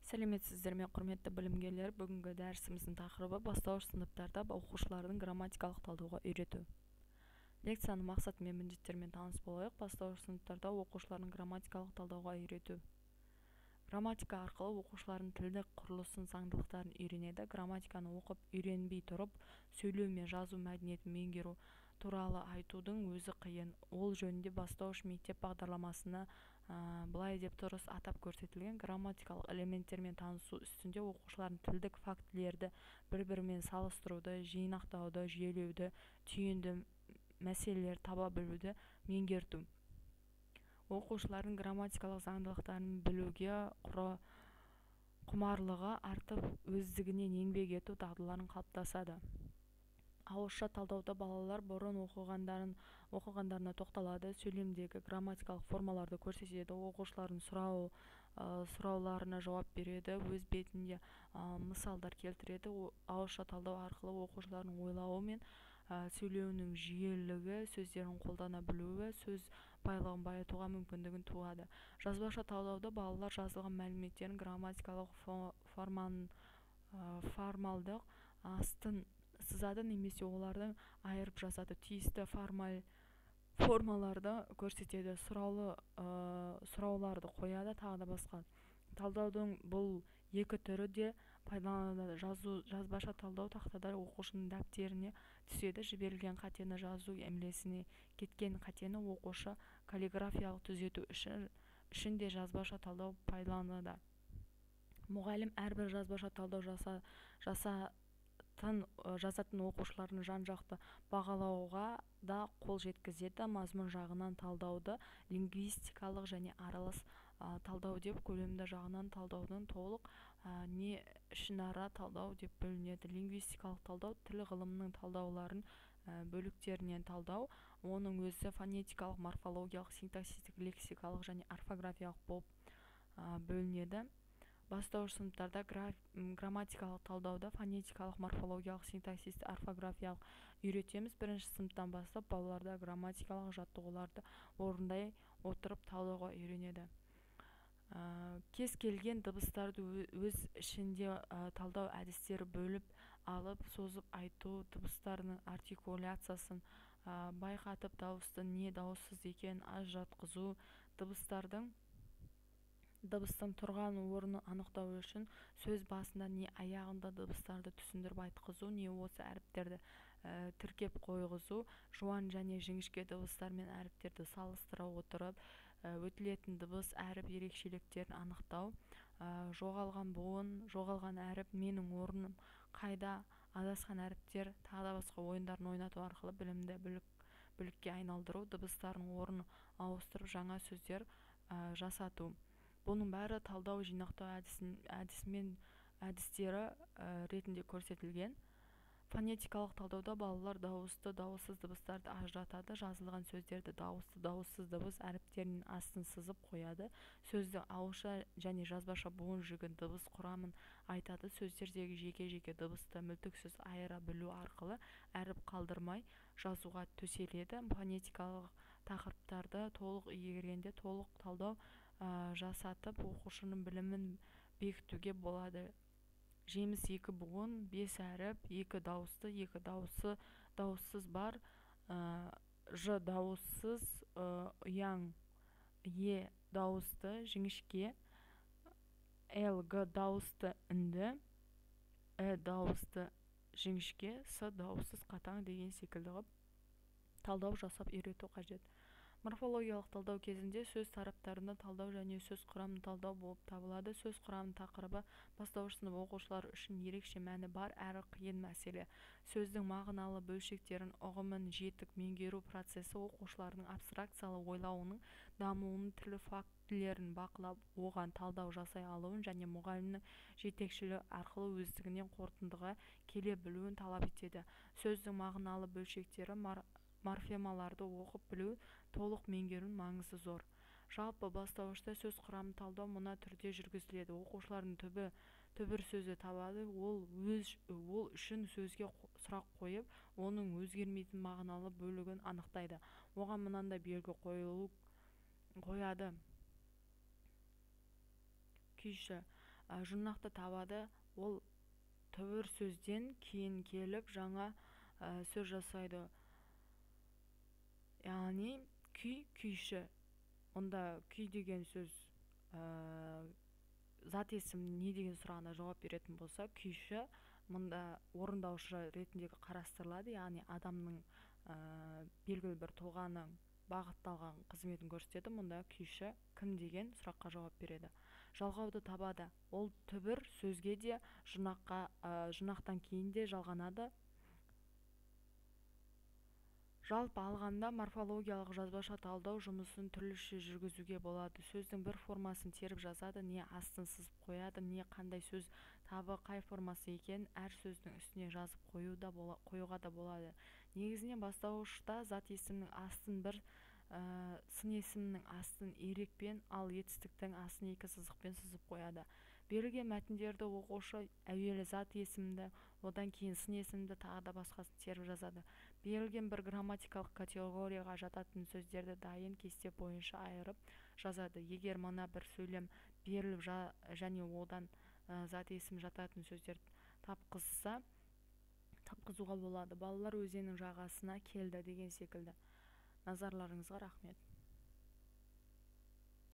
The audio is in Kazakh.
Сәлеметсіздер ме, құрметті білімгерлер! Бүгінгі дәрісіміздің тақырыбы: бастауыш сыныптарда оқушылардың грамматикалық талдауға үйрету. Лекцияның мақсаты мен міндеттерімен таныс болайық. Бастауыш сыныптарда оқушылардың грамматикалық талдауға үйрету. Грамматика арқылы оқушылардың тілдік құрылысын, заңдылықтарын үйренеді. Грамматиканы оқып үйренбей тұрып, сөйлеу мен жазу мәдениетін меңгеру туралы айтудың өзі қиын. Ол жөнінде бастауыш мектеп бағдарламасына былай деп дұрыс атап көрсетілген: грамматикалық элементтермен танысу үстінде оқушылардың тілдік фактілерді бір-бірімен салыстыруды, жинақтауды, жүйелеуді, түйінді мәселелерді таба білуді меңгерту. Оқушылардың грамматикалық заңдылықтарын білуге құмарлығы артып, өздігінен еңбек ету дағдыларын қалыптасады. Ауызша талдауда балалар бұрын оқығандарына тоқталады, сөйлемдегі грамматикалық формаларды көрсетеді, оқушылардың сұрауларына жауап береді, өз бетінде мысалдар келтіреді. Ауызша талдау арқылы оқушылардың ойлауы мен сөйлеуінің жүйелілігі, сөздерін қолдана білуі, сөз байлығын байытуға мүмкіндігін туады. Жазбаша талдауда балалар жазылған мәліметтерін грамматикалық формалдық астын сызады немесе олардың айырып жазады, тиісті формаларды көрсетеді, сұрауларды қояды, тағы да басқа. Талдаудың бұл екі түрі де пайдаланылады. Жазбаша талдау тақтада, оқушының дәптеріне түседі. Жіберілген қатені, жазу емлесіне кеткен қатені оқушы каллиграфиялық түзету үшін де жазбаша талдау пайдаланылады. Мұғалім әрбір жазбаша талдау жазатын оқушылардың жан-жақты бағалауға да қол жеткізеді. Мазмұн жағынан талдауды лингвистикалық және аралас талдау деп, көлемді жағынан талдаудың толық не ішінара талдау деп бөлінеді. Лингвистикалық талдау — тіл ғылымының талдауларын бөліктерінен талдау. Оның өзі фонетикалық, морфологиялық, синтаксистік, лексикалық және орфографиялық болып бөлінеді. Бастауыш сыныптарда грамматикалық талдауда фонетикалық, морфологиялық, синтаксистік, орфографиялық үйретеміз. Бірінші сыныптан бастап балаларда грамматикалық жаттығуларды орындай отырып, талдауға үйренеді. Кез келген дыбыстарды өз ішінде талдау әдістері: бөліп алып, созып айту, дыбыстардың артикуляциясын байқатып, дауысты не дауыссыз екенін ажыратқызу, дыбыстың тұрған орнын анықтау үшін сөз басында не аяғында дыбыстарды түсіндіріп айтқызу, не осы әріптерді тіркеп қойғызу, жуан және жіңішке дыбыстар мен әріптерді салыстыра отырып, өтілетін дыбыс, әріп ерекшеліктерін анықтау, жоғалған буын, жоғалған әріп, менің орным қайда, адасқан әріптер, тағы да басқа ойындарын ойнату арқылы білімді бүлікке айналдыру, дыбыстардың орнын ауыстырып, жаңа сөздер жасату. Бұның бәрі талдау, жинақтау әдістері ретінде көрсетілген. Фонетикалық талдауда балалар дауысты, дауыссыз дыбыстарды ажыратады, жазылған сөздерді дауысты, дауыссыз дыбыс әріптерінің астын сызып қояды, сөздің ауызша және жазбаша буын жігін, дыбыс құрамын айтады, сөздердегі жеке-жеке дыбысты мүлтіксіз айыра білу арқылы әріп қалдырмай жазуға төселеді. Фонетикалық тақырыптарды толық игергенде, толық талдау жасатып, оқушының білімін бекітуге болады. Жеміс: екі буын, бес әріп, екі дауысты, екі дауыссыз бар, ж дауыссыз, ұяң, е дауысты, жіңішке, л, г дауысты үнді, і дауысты жіңішке, с дауыссыз қатаң деген секілді қылып талдау жасап үйрету қажет. Морфологиялық талдау кезінде сөз тараптарында талдау және сөз құрамын талдау болып табылады. Сөз құрамы тақырыбы бастауыш сынып оқушылары үшін ерекше мәні бар әрі қиын мәселе. Сөздің мағыналы бөлшектерін, ұғымын жетік меңгеру процесі оқушылардың абстракциялы ойлауының дамуын, тіл фактілерін бақылап, оған талдау жасай алуын және мұғалімнің жетекшілігі арқылы өздігінен қорытындыға келе білуін талап етеді. Сөздің мағыналы бөлшектері, морфемаларды оқып білу, толық меңгерудің маңызы зор. Жалпы, бастауышта сөз құрамын талдау мына түрде жүргізіледі. Оқушылардың түбір сөзі табады, ол үшін сөзге сұрақ қойып, оның өзгермейтін мағыналы бөлігін анықтайды. Оған мынандай белгі қояды: күйші. Жұрнақты табады. Ол түбір сөзден кейін келіп жаңа сөз жасайды. Яғни күй, күйші. Онда күй деген сөз зат есім не деген сұрағына жауап беретін болса, күйші мұнда орындаушы ретінде қарастырылады, яғни адамның белгілі бір тұлғаның бағытталған қызметін көрсетеді. Мұнда күйші кім деген сұраққа жауап береді. Жалғауды табады. Ол түбір сөзге де, жұрнақтан кейін де жалғанады. Жалпы алғанда, морфологиялық жазбаша талдау жұмысын түрліше жүргізуге болады. Сөздің бір формасын теріп жазады, не астын сызып қояды, не қандай сөз табы, қай формасы екенін әр сөздің үстіне жазып қоюға да болады. Негізінен бастауышта зат есімнің астын бір, сын есімнің астын ирекпен, ал етістіктің астын екі сызықпен сызып қояды. Берілген мәтіндерді оқушы әуелі зат есімді, одан кейін сын есімді, тағы да басқасын теріп жазады. Берілген бір грамматикалық категорияға жататын сөздерді дайын кесте бойынша айырып жазады. Егер мына бір сөйлем беріліп және одан зат есім жататын сөздер тапқызса, тапқызуға болады. Балалар өзеннің жағасына келді деген секілді. Назарларыңызға рахмет.